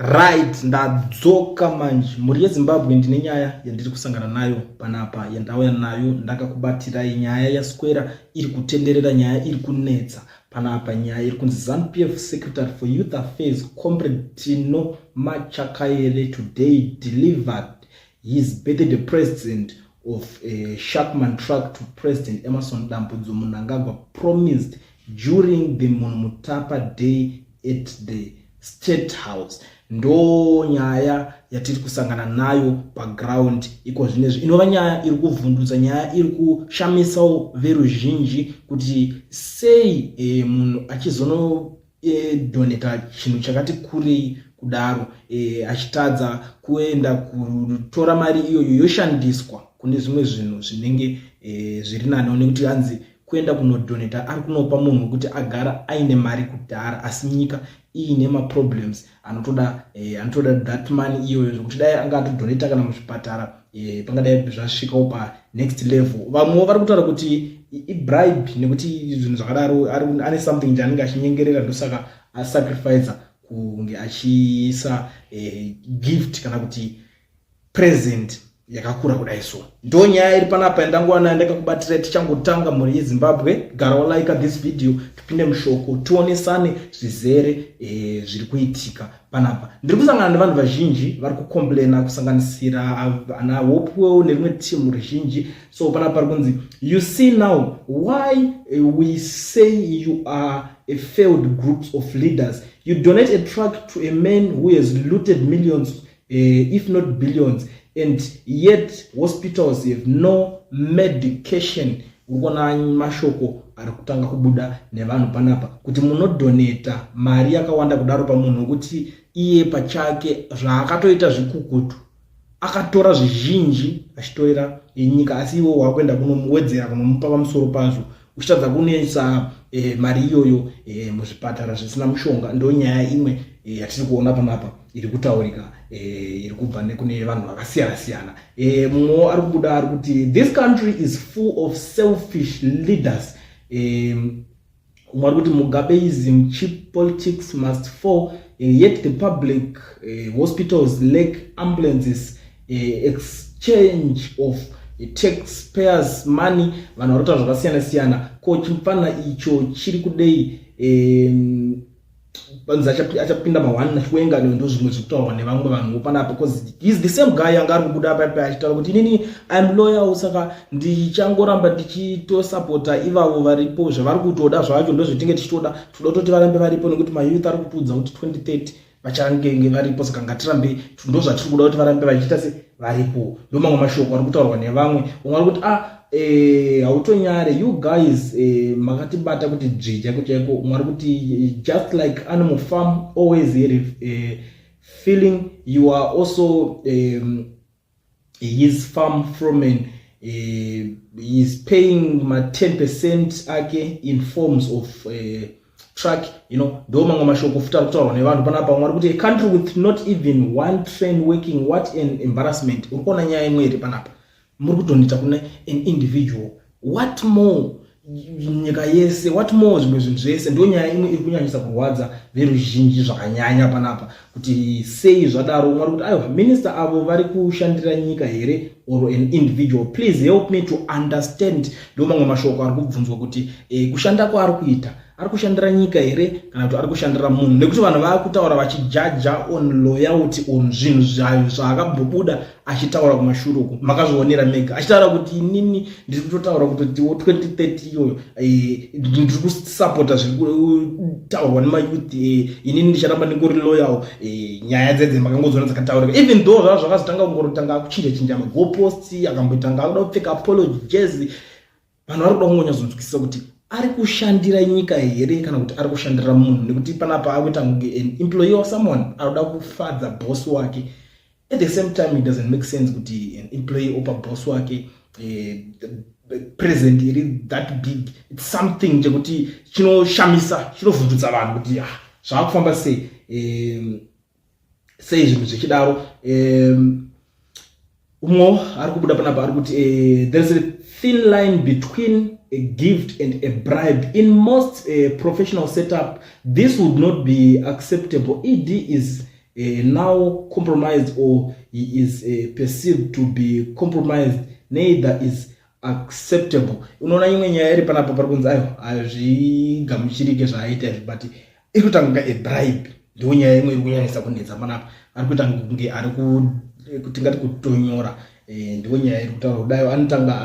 Right, ndadzoka manje mhuri yeZimbabwe. Ndine nyaya yandiri kusangana nayo panapa yandauya nayo ndakakubatirai. Nyaya yaswera iri kutenderera, nyaya iri kunetsa panapa, nyaya iri kunzi ZANU PF Secretary for Youth Affairs, Comrade Tino Machakaire, today delivered his birthday present of a Shacman truck to President Emmerson Dambudzo Mnangagwa, promised during the Munhumutapa Day at the State House. Ndo nyaya yatiri kusangana nayo paground iko zvinezvi, inova nyaya iri kuvhundutsa, nyaya iri kushamisawo veruzhinji kuti sei munhu achizonodonata chinhu chakati kurei kudaro achitadza kuenda kutora mari iyoyo yoshandiswa kune zvimwe zvinhu zvinenge zviri nani, nekuti hanzi kuenda kunodonata ari kunopa munhu wekuti agara aine mari kudhara, asi nyika iine maproblems anotoda that money iyoyo, zvekuti dai anga atodonata kana muzvipatara pangadai zvasvikawo panext level. Vamwewo vari kutaura kuti ibribe, nekuti zvinhu zvakadaro ane something chaanenge achinyengerera, ndosaka asacrifica kunge achiisa gift kana kuti present yakakura kudai. So ndo nyaya iri panapa yandangowana ndakakubatira. Tichangotanga, mhuri yeZimbabwe, gara walike this video, tipinde mushoko, tionesane zvizere zviri kuitika panapa. Ndiri kusangana nevanhu vazhinji vari kucomplaina, kusanganisira ana Hopewell nerimwe timu rizhinji. So panapa pari kunzi, "You see now why we say you are a failed groups of leaders. You donate a truck to a man who has looted millions, if not billions, and yet hospitals have no medication." Uri kuona mashoko ari kutanga kubuda nevanhu panapa kuti munodonata mari yakawanda kudaro pamunhu wekuti iye pachake zvaakatoita zvikukutu, akatora zvizhinji achitorera nyika, asi iwo wakuenda kunomuwedzera, kunomupa pamusoro pazvo, uchitadza kunoisa mari iyoyo muzvipatara zvisina mushonga. Ndo nyaya imwe yatiri kuona panapa iri kutaurika, iri kubva nekune vanhu vakasiyana siyana. Mumwewo ari kubuda ari kuti, "This country is full of selfish leaders." Umwe ari kuti, "Mugabeism, cheap politics must fall. Yet the public hospitals lack ambulances, exchange of taxpayers' money." Vanhu vari kutaura zvakasiyana siyana. Ko chimufana icho chiri kudei? Vanzi achapinda ma1 naChiwenga. Ndo zvimwe zviri kutaurwa nevamwe vanhuwo panapa, because he's the same guy anga ari kubuda paipa achitaura kuti, "Inini I'm loyal, saka ndichangoramba ndichitosapota ivavo varipo. Zvavari kutoda zvacho ndo zvetinge tichitoda, toda kutoti varambe varipo, nekuti mayouth ari kutiudza kuti 2030 vachangenge varipo, saka ngatirambe, ndo zvatiri kuda kuti varambe vachiita se varipo." Ndo mamwe mashoko ari kutaurwa nevamwe. Umwe ari kuti, "Ah, hautonyare you guys, makatibata kuti dzvi chaiko chaiko." Umwe ari kuti, "Just like Animal Farm, always feeling you are also his farm foreman. He's paying ma 10% ake in forms of truck." Ndo mamwe mashoko futi ari kutaurwa nevanhu panapa. Umwe ari kuti, "A country with not even one train working, what an embarrassment." Uri kuona nyaya imwe iri panapa, muri kudonata kune an individual, what more nyika yese, what more zvimwe zvinhu zvese? Ndo nyaya imwe iri kunyanyisa kurwadza veruzhinji zvakanyanya panapa, kuti sei zvadaro. Umwe ari kuti, "Aiwa, minista avo vari kushandira nyika here or an individual? Please help me to understand." Ndo mamwe mashoko ari kubvunzwa kuti kushanda kwaari kuita, ari kushandira nyika here kana kuti ari kushandira munhu? Nekuti vanhu vaakutaura vachijaja on loyalty, on zvinhu zvayo zvaakambobuda achitaura kumashure uku. Makazvionera mega achitaura kuti, "Inini ndiri kutotaura kutotiwo 2030 iyoyo ndiri kusapota zviri kutaurwa nemayouth. Inini ndicharamba ndingori loyal." Nyaya dzedze makangodziona dzakataurika, even though zvava zvakazotanga kungorotanga kuchinja chinja magoalpost, akamboitanga akuda kupfeka apology jersey. Vanhu vari kuda kungonyazonzwisisa kuti ari kushandira nyika here kana kuti ari kushandira munhu, nekuti panapa akuita kunge an employee of someone anoda kufadza boss wake. At the same time, it doesn't make sense kuti an employee opa boss wake present iri that big. It's something chekuti chinoshamisa, chinovhundutsa vanhu kuti, ah, zvakufamba sei, sei zvinhu zvichidaro? Umwe ari kubuda panapa ari kuti, "There's a thin line between a gift and a bribe. In most professional setup, this would not be acceptable. ED is Now compromised or he is perceived to be compromised. Neither is acceptable. Unoona imwe nyaya iri panapa, pari kunzi ayo hazvigamuchirike zvaaita izvi, but iri kuita kunge a bribe. Ndo nyaya imwe iri kunyanyisa kunetsa panapa. Ari kuita kunge ari tingati kutonyora. Ndo nyaya iri kutaura kudai, anotanga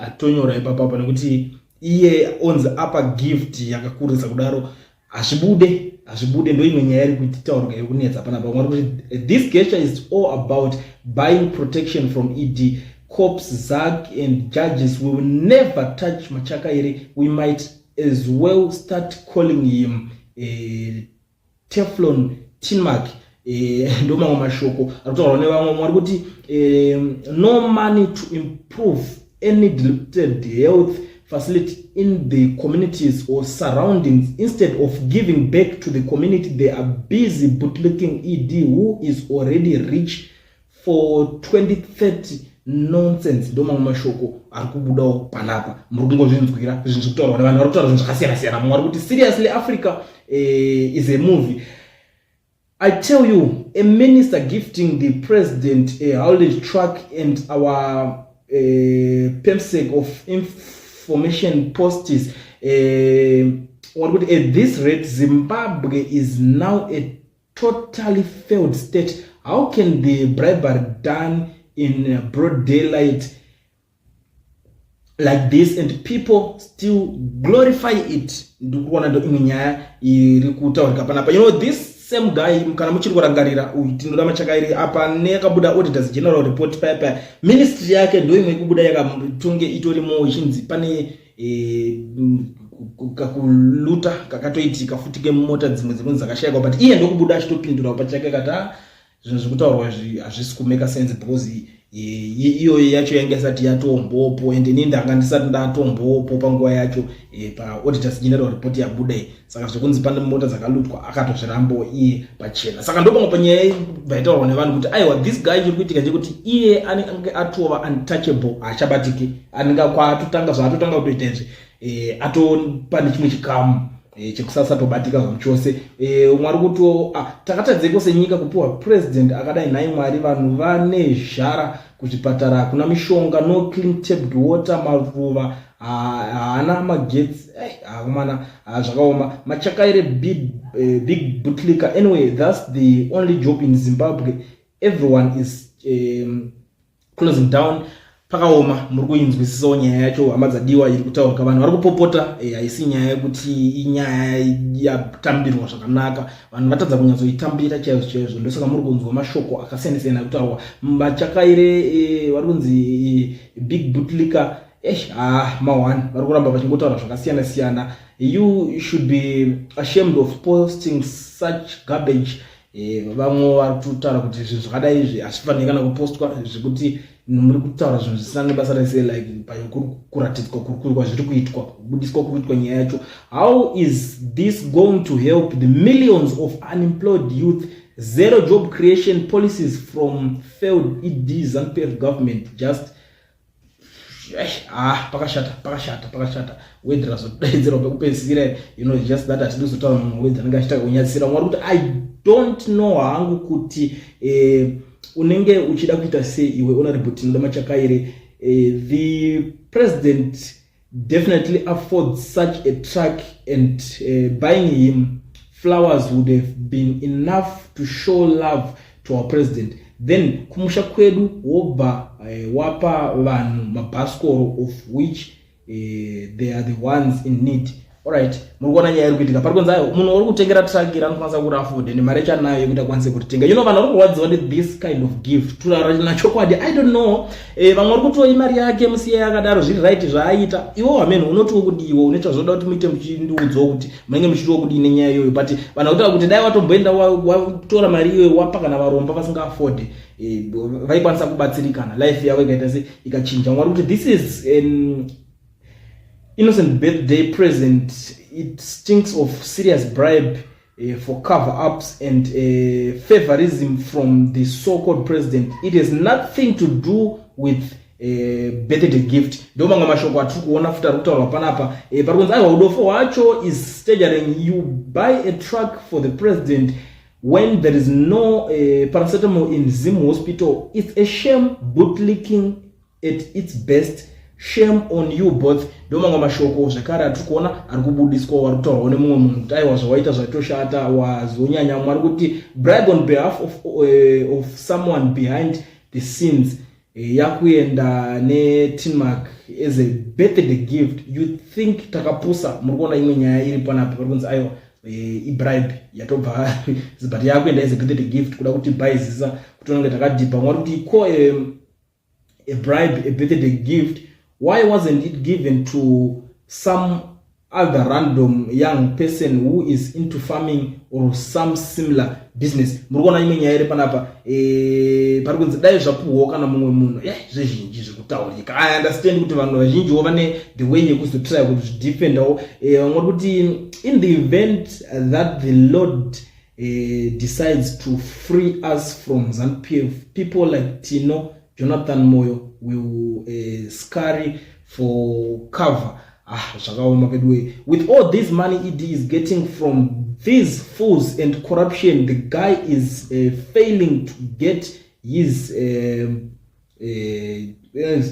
atonyora ipapapa nekuti iye onzi apa gift yakakurisa kudaro, hazvibude, hazvibude. Ndo imwe nyaya iri kutaurwa, iri kunetsa panapa. Mwari kuti this gesture is all about buying protection from ED. Cops, ZACC and judges will never touch Machakaire. We might as well start calling him Teflon Tinmark. Ndo mamwe mashoko ari kutaurwa nevamwe. Mwari kuti no money to improve any diluted health facility in the communities or surroundings. Instead of giving back to the community, they are busy bootlicking ED, who is already rich, for 2030. Nonsense. Ndo mamwe mashoko ari kubudawo panapa. Muri kungozvinzwira zvinhu zviri kutaurwa nevanhu. Vari kutaura zvinhu zvakasiyana siyana. Mumwe ari kuti, "Seriously, Africa is a movie. I tell you, a minister gifting the president a haulage truck and our permsec of information posts." At this rate, Zimbabwe is now a totally failed state. How can the bribery done in broad daylight like this and people still glorify it? Ndikuona ndo imwe nyaya iri kutaurika panapa. This same guy, kana muchiri kurangarira, uyu Tinoda Machakairi, apa neyakabuda Auditors General report paya paya, ministry yake ndo imwe ikubuda yakatunge itorimo, ichinzi pane kakuluta kakatoitika futi kemota dzimwe dzinonzi dzakashayikwa, but iye ndokubuda achitopindura pachake kati, "Ah, zvinhu zviri kutaurwa izvi hazvisi kumake sense," because iyoyo yacho yange isati yatombopo, ende inini ndanga ndisati ndatombopo panguva yacho paAuditors General report yabuda iyi. Saka zvekunzi pane mota dzakalutwa akatozvirambawo iye pachena. Saka ndopamwe panyaya ibva itaurwa nevanhu kuti aiwa, this guy, chiri kuitika ndechekuti iye anenge atova untouchable, haachabatiki. Anenge kwaatotanga zvaatotanga kutoita izvi, atopa nechimwe chikamu chekusasatobatika zvamuchose. Umwe ari kuti, "Ah, takatadzeko senyika kupiwa president akadai. Nhai Mwari, vanhu vane zhara, kuzvipatara hakuna mishonga, no clean tapped water, maruva haana magetsi." Akomana, zvakaoma. Machakaire big, big bootlicker. Anyway, that's the only job in Zimbabwe. Everyone is closing down. Pakaoma. Muri kuinzwisisawo nyaya yacho, hama dzadiwa, iri kutaurika. Vanhu vari kupopota. Haisi nyaya yekuti inyaya yatambirwa zvakanaka. Vanhu vatadza kunyatsoitambira chaizvo chaizvo. Ndosaka muri kunzwa mashoko akasiyana siyana ekutaurwa. Machakaire vari kunzi big bootlicker. Ah, ma1 vari kuramba vachingotaura zvakasiyana siyana. "You should be ashamed of posting such garbage." Vamwe vari kutaura kuti zvinhu zvakadai izvi hazvifaniri kana kupostwa, zvekuti muri kutaura zvinhu zvisina nebasa rese, like kuratidzwa kuri kwazviri kuitwa, kubudiswa kuri kuitwa nyaya yacho. "How is this going to help the millions of unemployed youth? Zero job creation policies from failed ED ZANU-PF government." Just ah, pakashata, pakashata, pakashata. Word razodaidzirwa pekupedzisira, just that hatidi kuzotaura mamwe words anenge achita kunyadzisira. Mwari kuti I don't know hangu kuti unenge uchida kuita sei iwe, Honorable Tinoda Machakaire. "The president definitely affords such a truck and buying him flowers would have been enough to show love to our president. Then kumusha kwedu wobva wapa vanhu mabhasikoro, of which they are the ones in need." Alright, muri kuona nyaya iri kuitika. Pari kunzi ayo munhu uri kutengera truck anokwanisa kuafford ende mari yacho anayo yekuti akwanise kuritenga. Vanhu vari kurwadziwa nethis kind of gift. Turara nachokwadi, I don't know. Vamwe vari kutiwo imari yake, musiye yakadaro, zviri right zvaaita. Iwo hamene unotiwo kudiwo, unoita zvoda kuti muite muchindiudzawo kuti munenge muchitiwo kudii nenyaya iyoyo. But vanhu vakutaura kuti dai watomboenda watora mari iyoyo, wapa kana varomba vasingaafford, vaikwanisa kubatsirikana, life yavo ikaita se ikachinja. Mwari kuti this is an innocent birthday present. It stinks of serious bribe for cover-ups and favorism from the so-called president. It has nothing to do with birthday gift. Ndo mamwe mashoko atiri kuona futi ari kutaurwa panapa. Pari kunzi aiwa, udofo hwacho is staggering. You buy a truck for the president. When there is no paracetamol in Zim hospital, it's a shame. Bootlicking at its best. Shame on you both. Ndo mamwe mashoko zvekare atiri kuona ari kubudiswa, ari kutaurwawo nemumwe munhu kuti aiwa, zvawaita zvatoshata, wazonyanya. Mumwe ari kuti bribe on behalf of someone behind the scenes, yakuenda neTinmark as a birthday gift. You think takapusa? Muri kuona imwe nyaya iri panapa, pari kunzi aiwa, ibribe yatobva, but yakuenda as a birthday gift, kuda kuti bhaizisa kuti unenge takadhibha. Mwari kuti ko a bribe a birthday gift, why wasn't it given to some other random young person who is into farming or some similar business? Muri kuona imwe nyaya iri panapa, pari kunzi dai zvapuhwawo kana mumwe munhu. Zvezhinji zviri kutaurika. I understand kuti vanhu vazhinjiwo vane the way yekuzotry kuti zvidefendawo. Vamwe vari kuti in the event that the Lord decides to free us from ZANU-PF, people like Tino Jonathan Moyo will scurry for cover. Ah, zvakaoma veduwe. With all this money ED is getting from these fools and corruption, the guy is failing to get his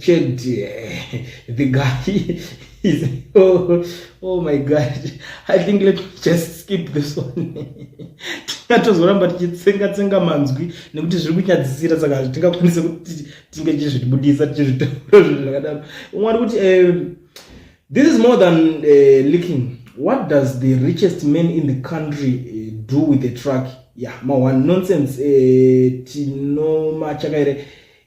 checked. The guy is oh my God, I think let me just skip this one. Tingatozoramba tichitsenga tsenga manzwi nekuti zviri kunyadzisira, saka hatingakwanisi kuti tinge tichizvibudisa tichizvitaura zvinhu zvakadaro. Umwe ari kuti this is more than leaking. What does the richest man in the country do with a truck? Yeah, ma one nonsense. Tinomachakaire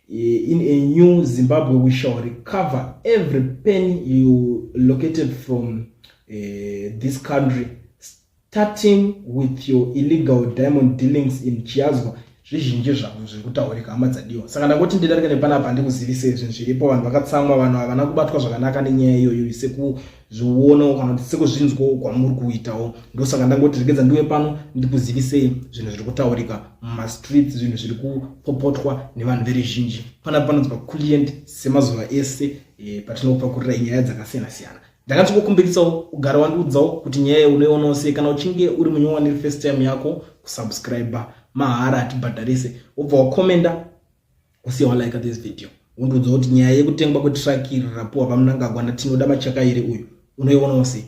in a new Zimbabwe we shall recover every penny you located from this country, starting with your illegal diamond dealings in Chiadzwa. Zvizhinji zvavo zviri kutaurika, hama dzadiwa. Saka ndangoti ndidarike nepanapa ndikuzivisei zvinhu zviripo. Vanhu vakatsamwa, vanhu havana kubatwa zvakanaka nenyaya iyoyo, sekuzvionawo kana kuti sekuzvinzwawo kwamuri kuitawo. Ndosaka ndangoti regedza ndiwe pano ndikuzivisei zvinhu zviri kutaurika mumastreets, zvinhu zviri kupopotwa nevanhu veruzhinji. Panapa panonzi paClient, semazuva ese patinopakurira nyaya dzakasiyana siyana. Ndakatikukumbirisawo ugare wandiudzawo kuti nyaya unoionawo sei. Kana uchinge uri munyowani, first time yako kusubscribe, mahara, hatibhadharise. Wobva wakomenda, usiya walike this video, undiudza kuti nyaya yekutengwa kwetruck iri rapuwa vaMnangagwa naTinoda Machakaire uyu unoionawo sei.